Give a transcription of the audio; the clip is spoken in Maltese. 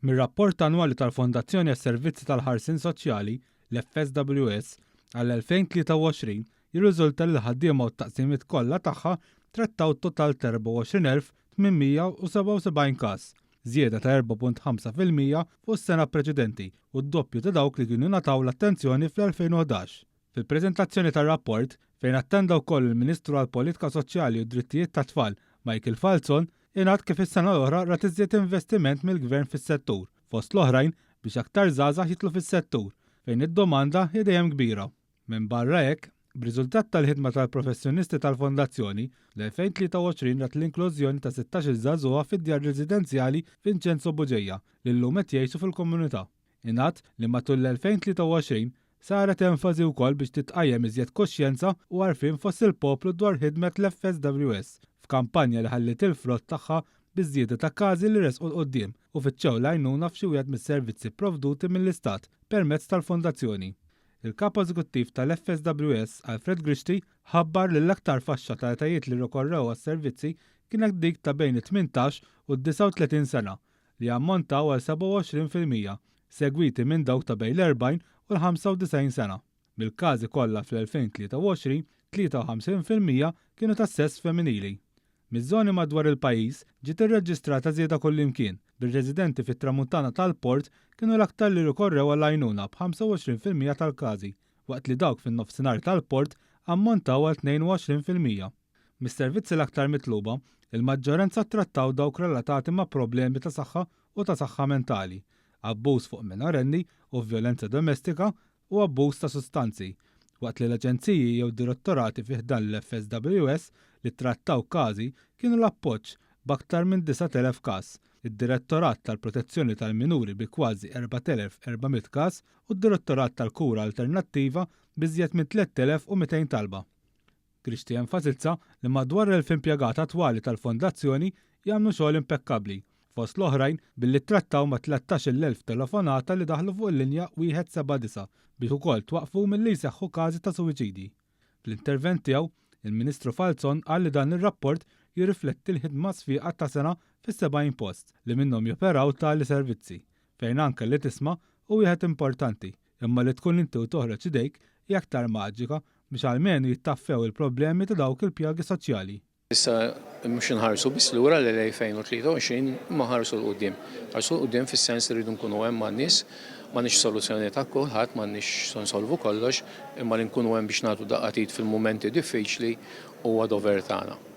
Mir-rapport annwali tal-Fondazzjoni għas-Servizzi tal-Ħarsien Soċjali, l-FSWS, għall-2023 jirriżulta li l-ħaddiema u t-taqsimiet kollha tagħha trattaw total ta' 24,877 każ, żieda ta' 4.5% fuq is-sena preċedenti u d-doppju ta' dawk li kienu ngħataw l-attenzjoni fl-2011. Fil-preżentazzjoni tar-rapport, fejn attenda wkoll il-Ministru għall-Politika Soċjali u d-Drittijiet tat-Tfal, Michael Falzon, ingħad kif is-sena l-oħra rat iżjed investiment mill-Gvern fis-settur, fost l-oħrajn biex aktar żgħażagħ jidħlu fis-settur, fejn id-domanda hi dejjem kbira. Minbarra hekk, b'riżultat tal-ħidma tal-professjonisti tal-Fondazzjoni, l-2023 rat l-inklużjoni ta' 16-il żagħżugħa fid-djar residenzjali Vincenzo Bugeja li llum qed jgħixu fil-komunità. Ingħad li matul l-2023 saret enfasi wkoll biex titqajjem iżjed kuxjenza u għarfien fost il-poplu dwar ħidmet l-FSWS f'kampanja li ħalliet il-frott tagħha biż-żieda ta' każi li resqu 'l quddiem u fittxew l-għajnuna f'xi wieħed mis-servizzi pprovduti mill-Istat permezz tal-Fondazzjoni. Il-Kap Eżekuttiv tal-FSWS, Alfred Grixti, ħabbar li l-aktar faxxa ta' etajiet li rrikorrew għas-servizzi kienet dik ta' bejn it-18 u d-39 sena li jammontaw għal 27%, segwiti minn dawk ta' bejn l-40 u l-95 sena. Mill-każi kollha fl-2023, 53% kienu tas-sess femminili. Miż-żoni madwar il-pajjiż ġiet irreġistrata żieda kullimkien, bir-residenti fit-Tramuntana tal-Port kienu l-aktar li rrikorrew għall-għajnuna b'25% tal-każi, waqt li dawk fin-Nofsinhar tal-Port ammontaw għal 22%. Mis-servizzi l-aktar mitluba, il-maġġoranza ttrattaw dawk relatati ma' problemi ta' saħħa u ta' saħħa mentali, abbuż fuq minorenni u vjolenza domestika u abbuż ta' sustanzi, waqt li l-aġenziji jew direttorati fi ħdan l-FSWS li ttrattaw każi kienu l-Appoġġ b'aktar minn 9,000 każ, id-Direttorat tal-Protezzjoni tal-Minuri bi kważi 4,400 każ u d-Direttorat tal-Kura Alternattiva b'iżjed minn 3,200 talba. Grixti enfasizza li madwar 1,000 impjegat attwali tal-Fondazzjoni jagħmlu xogħol impekkabbli, fost l-oħrajn billi ttrattaw ma' 13,000 telefonata li daħlu fuq il-linja 179 biex ukoll twaqqfu milli jseħħu każi ta' suwiċidji. Fl-intervent tiegħu, il-Ministru Falzon qal li dan ir-rapport jirrifletti l-ħidma sfiqa ta' sena fis-70 post li minnhom joperaw tali servizzi, fejn anke li tisma' hu wieħed importanti, imma li tkun inti u toħroġ idejk hi aktar maġika biex almenu jittaffew il-problemi ta' dawk il-pjagi soċjali. Issa mhux inħarsu biss lura lil-2023 imma nħarsu 'l quddiem. Nħarsu 'l quddiem fis-sens li rridu nkunu hemm għan-nies, m'għandniex soluzzjonijiet għal kulħadd, m'għandniex se nsolvu kollox, imma li nkunu hemm biex nagħtu daqqa t'id fil-mumenti diffiċli huwa dover tagħna.